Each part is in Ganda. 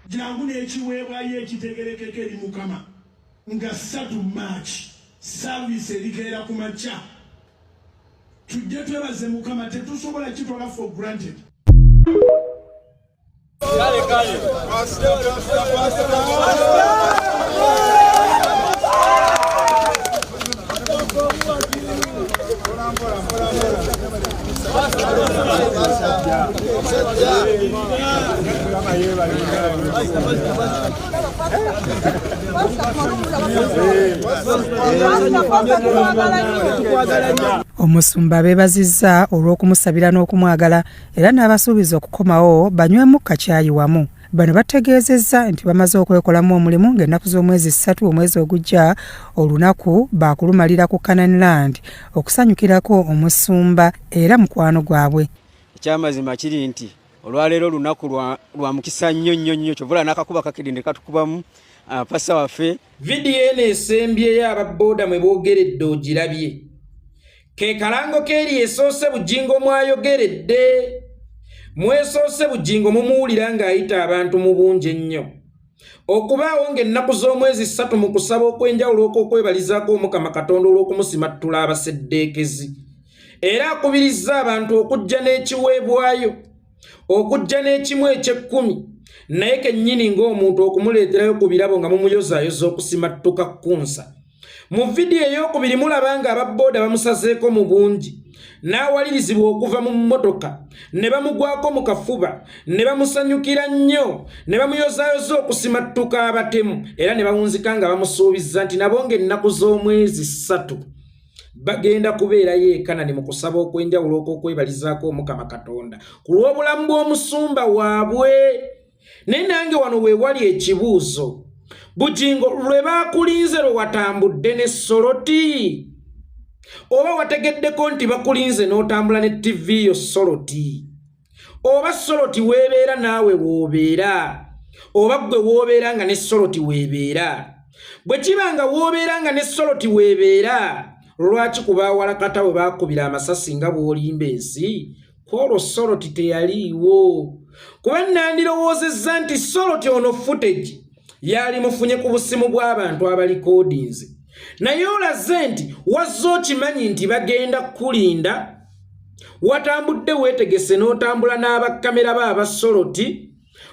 Jangu n'ekiweebwayo ekitegerekeka eri Mukama nga 3 March, service erikeera ku makya. Tujje twebaze Mukama, tetusobola kitwala for granted. Kale kale. Omusumba abeebazizza olw'okumusabira n'okumwagala era n'abasuubiza okukomawo banywemu kacaayi wamu. Bano bategeezezza nti bamaze okwekolamu omulimu ng'ennaku z'omwezi 3 omwezi ogujja olunaku baakulumalira ku Canaan Land okusanyukirako omusumba era mukwano gwabwe. Ekyamazima kiri nti olwaleero olunaku lwa mukisa nnyo nnyo nnyo, kyovula n'akakuba kakiri ne katukubamu pasa waffe. Vidiyo eno esembyeyo aba bbooda mwe boogeredde ogirabye. Ke kalango k'eri esoose Bugingo mwayogeredde. Mwesoose Bugingo mumuwulira ng'ayita abantu mu bungi ennyo. Okubaawo ng'ennaku z'omwezi 3 mu kusaba okw'enjawulo okw'okwebalizaako Omukama Katonda olw'okumusimattula abaseddeekezi. Era akubirizza abantu okujja n'ekiweebwayo, okujja n'ekimu eky'ekkumi, naye kennyini ng'omuntu okumuleeterayo ku birabo nga mumuyozaayoza okusimattuka kkunsa. Mu vidiyo ey'okubiri mulaba nga aba bbooda bamusazeeko mu bungi n'awalirizibwa okuva mu mmotoka ne bamugwako mu kafuba ne bamusanyukira nnyo ne bamuyozaayoza okusimattuka abatemu era ne bawunzika nga bamusuubizza nti nabo ng'ennaku z'omwezi 3 bagenda kubeerayo e Kanani mu kusaba okw'enjawulo okw'okwebalizaako Omukama Katonda ku lw'obulamu bw'omusumba waabwe. Naye nange wano we wali ekibuuzo, Bugingo lwe baakulinze lwe watambudde ne Soloti, oba wategeddeko nti bakulinze n'otambula ne ttivi yo Soloti, oba Soloti weebeera naawe w'obeera, oba ggwe w'obeera nga ne Soloti weebeera. Bwe kiba nga w'obeera nga ne Soloti weebeera, lwaki ku baawalakata we baakubira amasasi nga bw'olimba ensi? Kw'olwo Soloti teyaliiwo, kuba nandirowoozezza nti Soloti ono footage yali mufunye ku busimu bw'abantu abalikoodinze, naye olaze nti wazze okimanyi nti bagenda kukulinda, watambudde weetegese n'otambula n'abakkamera ba aba Soloti,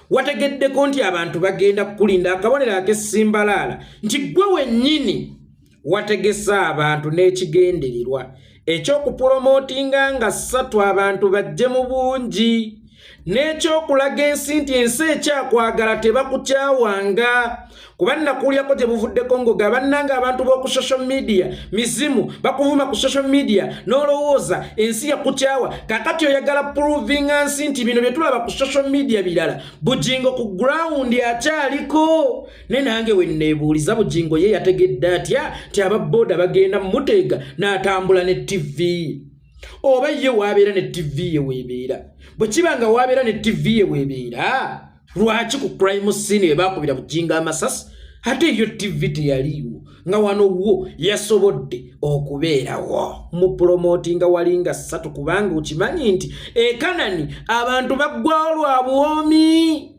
wategeddeko nti abantu bagenda kukulinda, akabonero ak'essimbalaala nti ggwe wennyini wategese abantu n'ekigendererwa eky'okupulomootinga nga 3 abantu bajje mu bungi, n'ekyokulaga ensi nti ensi ekyakwagala tebakukyawanga. Kuba nnakuulyako gye buvuddeko ngoga bannange abantu b'oku social media mizimu bakuvuma ku social media n'olowooza ensi yakukyawa. Kaakati oyagala provinga nsi nti bino bye tulaba ku social media birala. Bugingo ku ground akyaliko. Naye nange we nneebuuliza Bugingo ye yategedde atya nti aba bbooda bagenda mmuteega n'atambula ne ttivi, oba ye waabeera ne ttivi ye weebeera. Bwe kiba nga waabeera ne ttivi ye weebeera, lwaki ku crime scene we baakubira Bugingo amasasi ate yo ttivi teyaliiwo, nga wano wo yasobodde okubeerawo mu pulomootinga wali nga 3, kubanga okimanyi nti e Kanani abantu baggwawo lwa buwoomi.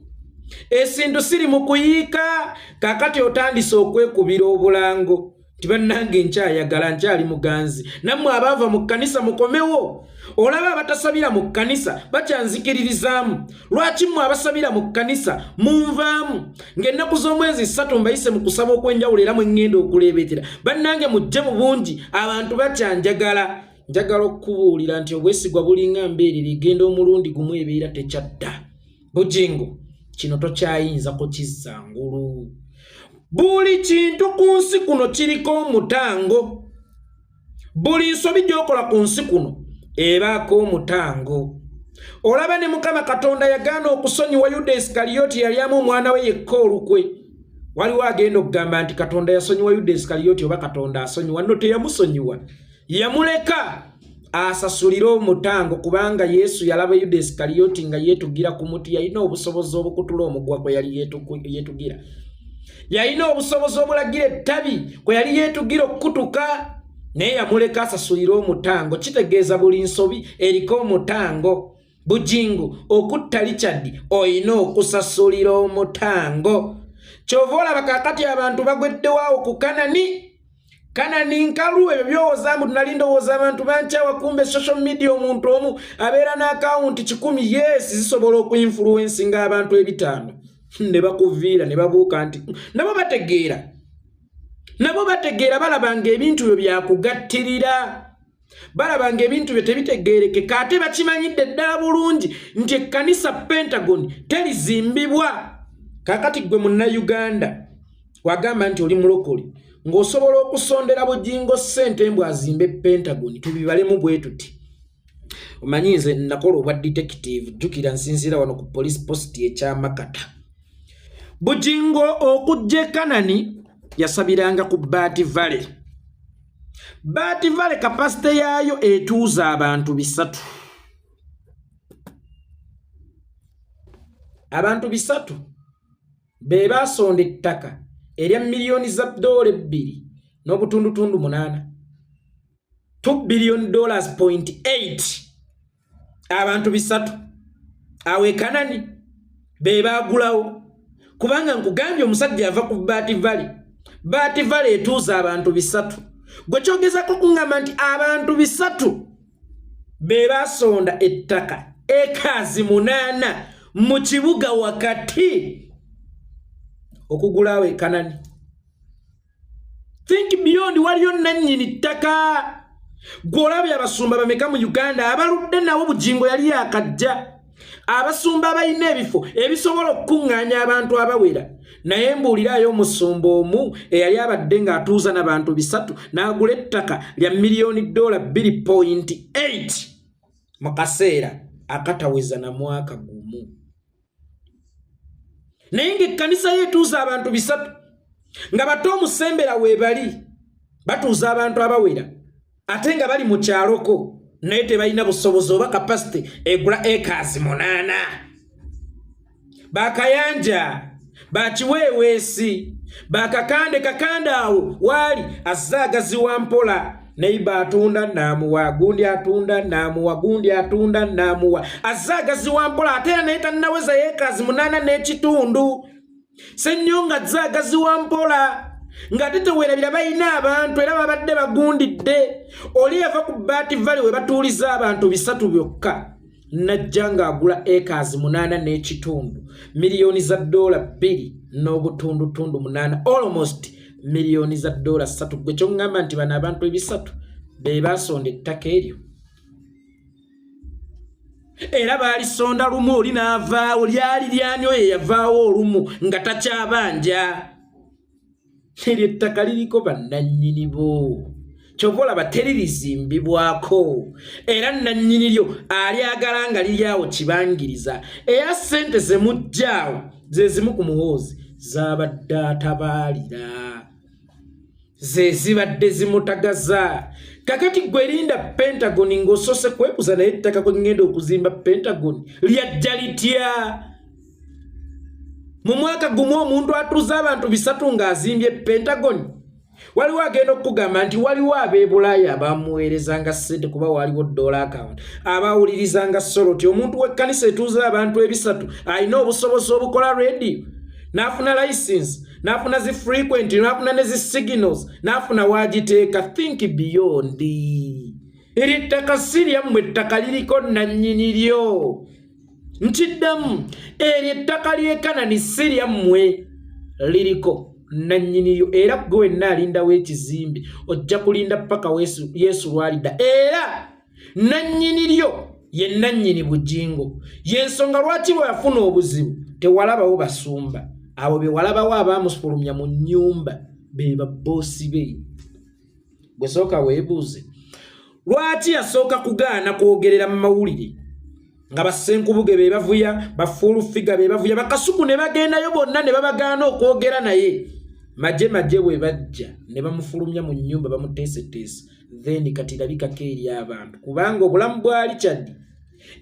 Esintu siri mu kuyiika. Kaakati otandise okwekubira obulango nti bannange nkyayagala, nkyali muganzi, nammwe abaava mu kkanisa mukomewo. Olaba abatasabira mu kkanisa bakyanzikiririzaamu. Lwaki mmwe abasabira mu kkanisa munvaamu? Ng'ennaku z'omwezi 3 mbayise mu kusaba okw'enjawulo era mwe ŋŋenda okuleebeetera. Bannange mujje mu bungi, abantu bakyanjagala. Njagala okukubuulira nti obwesigwa bulinga mbeerera egenda omulundi gumu ebeera tekyadda. Bugingo kino tokyayinza kukizza ngulu. Buli kintu ku nsi kuno kiriko omutango. Buli nsobi gy'okola ku nsi kuno ebaako omutango. Olaba ne Mukama Katonda yagaana okusonyiwa Yuda Isikaliyoti yalyamu omwana we yekka olukwe. Waliwo agenda okugamba nti Katonda yasonyiwa Yuda Isikaliyoti oba Katonda asonyiwa. Nno teyamusonyiwa, yamuleka asasulire omutango, kubanga Yesu yalaba Yuda Isikaliyoti nga yeetugira ku muti. Yalina obusobozi obukutula omugwa kwe yali yeetugira, yalina obusobozi obulagira ettabi kwe yali yeetugira okukutuka, naye yamuleka asasulire omutango. Kitegeeza buli nsobi eriko omutango. Bugingo okutta Richard olina okusasulira omutango. Kyova olaba kakati abantu bagweddewo awo ku Kanani. Kanani nkalu ebyo byowoza mbu nali ndowooza abantu bankyawa, kumbe social media omuntu omu abeera n'akawunti 100, yes, zisobola okuinfluencinga abantu 500 ne bakuviira ne babuuka nti nabo bategeera, nabo bategeera, balaba ng'ebintu byo byakugattirira, balaba ng'ebintu byo tebitegeerekeka, ate bakimanyidde ddala bulungi nti ekkanisa Pentagon terizimbibwa. Kaakati ggwe Munnayuganda wagamba nti oli mulokole ng'osobola okusondera Bugingo ssente mbu azimbe Pentagon, tubibalemu bwe tuti. Omanyi nze nakola obwa detective, jjukira nsinziira wano ku police post ekyamakata. Bugingo okujja e Kanani yasabiranga ku Bat Valley. Bat Valley capacity yaayo etuuza abantu 300. Abantu 300 be baasonda ettaka erya miliyoni za ddoola ebbiri n'obutundutundu munaana, two billion dollars point eight. Abantu 300 awo e Kanani be baagulawo, kubanga nkugambye omusajja ava ku Bat Valley. Bat Valley etuuza abantu 300. Gwe kyogezako kuŋŋamba nti abantu 300 be basonda ettaka ekazi 8 mu kibuga wakati okugulawo e Kanani. Think beyond, waliyo nannyini ttaka. Gw'olabye abasumba bameka mu Uganda abaludde nabo Bugingo yali yakajja, abasumba abalina ebifo ebisobola okukuŋŋaanya abantu abawera. Naye mbuulirayo omusumba omu eyali abadde ng'atuuza n'abantu 300 n'agula ettaka lya miliyoni dola bbiri point eight mu kaseera akataweza na mwaka gumu, naye ng'ekkanisa ye etuuza abantu 300, nga bato omusembera weebali batuuza abantu abawera, ate nga bali mu kyaloko, naye tebalina busobozi oba capacity egula acres 8. Bakayanja, bakiweeweesi, bakakande kakande awo waali azze agaziwa mpola, neiba atunda n'amuwa, gundi atunda n'amuwa, gundi atunda n'amuwa, azze agaziwa mpola, ate era naye tannaweza acres 8.5. Ssennyonga azze agaziwa mpola, ng'ate teweerabira balina abantu era babadde bagundidde. Oli yava ku Bat Valley we batuuliza abantu 300 byokka, najja ng'agula acres 8.5, miliyoni za dola bbiri n'obutundutundu munaana, almost miliyoni za dola 3. Gwe kyoŋŋamba nti bano abantu 300 be baasonda ettaka eryo, era baalisonda lumu, oli n'avaawo, lyali lyani oyo yavaawo olumu nga takyabanja. Eryo ettaka liriko bannannyini bo, kyova olaba teririzimbibwako, era nannyini lyo alyagala nga liri awo kibangiriza. Era ssente ze mujjaawo ze zimu ku Muhoozi zabadde atabaalira, ze zibadde zimutagaza. Kakati gwe linda Pentagon ng'osose kwebuza, naye ettaka kwe ŋŋenda okuzimba Pentagon lyajja litya mu mwaka gumu omuntu atuuza abantu 300 ng'azimbye Pentagon? Waliwo agenda okukugamba nti waliwo ab'ebulaaya abamuweerezanga ssente, kuba waliwo dollar account, abawulirizanga soloti. Omuntu w'ekkanisa etuuza abantu 300 alina obusobozi obukola radio, n'afuna license, n'afuna zi frequent, n'afuna ne zi signals, n'afuna wagiteeka. Think beyond. Eryo ettaka si lyammwe, ettaka liriko nannyini lyo. Nkiddamu, eryo ettaka ly'ekanani si lyammwe, liriko nannyini lyo. Era gwe wenna alindawo ekizimbe ojja kulinda paka Yesu lwalidda, era nannyini lyo ye nannyini Bugingo. Yensonga lwaki bwe yafuna obuzibu tewalabawo basumba abo be walabawo abaamufulumya mu nnyumba be baboosi be. Gwe sooka weebuuze lwaki yasooka kugaana kwogerera mu mawulire nga bassenkubuge be bavuya, bafuulufiga be bavuya, bakasuku ne bagendayo bonna ne babagaana okwogera naye. Maje maje bwe bajja ne bamufulumya mu nnyumba, bamuteeseteese, then kati labikako eri abantu, kubanga obulamu bwa Richard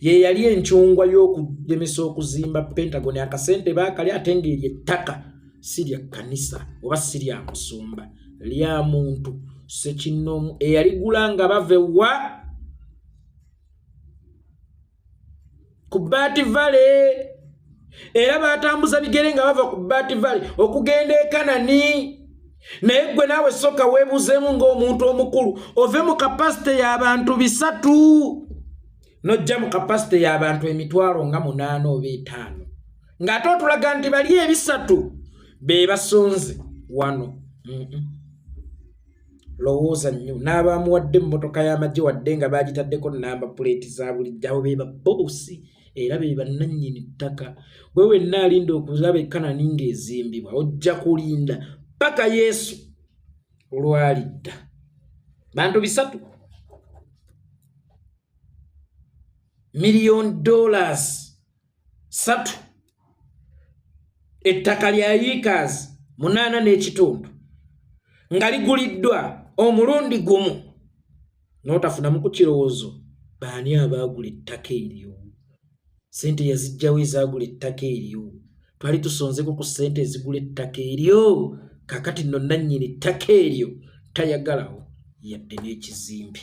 ye yali encungwa y'okulemesa okuzimba Pentagon. Akasente baakali, ate ng'eryo ettaka si lya kkanisa oba si lya musumba, lya muntu sekinnoomu eyaligula nga bava ewa. Ku Bat Valley. Era batambuza bigere nga bava ku Bat Valley okugenda e Kanani. Naye ggwe naawe sooka weebuzeemu ng'omuntu omukulu, ove mu kapasite y'abantu 300 n'ojja mu kapasite y'abantu 80,000 oba 5,000, ng'ate otulaga nti bali 300 be basonze wano. Lowooza nnyo n'abamuwadde emmotoka y'amagye, wadde nga baagitaddeko namba puleeti za bulijjo, abo be baboosi era be bannannyini ttaka. Gwe wenna alinda okulaba ekanani ng'ezimbibwa, ojja kulinda paka Yesu olwalidda. Bantu 3 million dollars 3, ettaka lya yiikazi 8.5 nga liguliddwa omulundi gumu, n'otafunamu ku kirowoozo baani abaagula ettaka eryo, ssente yazijjawo ezaagula ettaka eryo. Twali tusonzeko ku ssente ezigula ettaka eryo. Kaakati nno nannyini ttaka eryo tayagalawo yadde n'ekizimbe.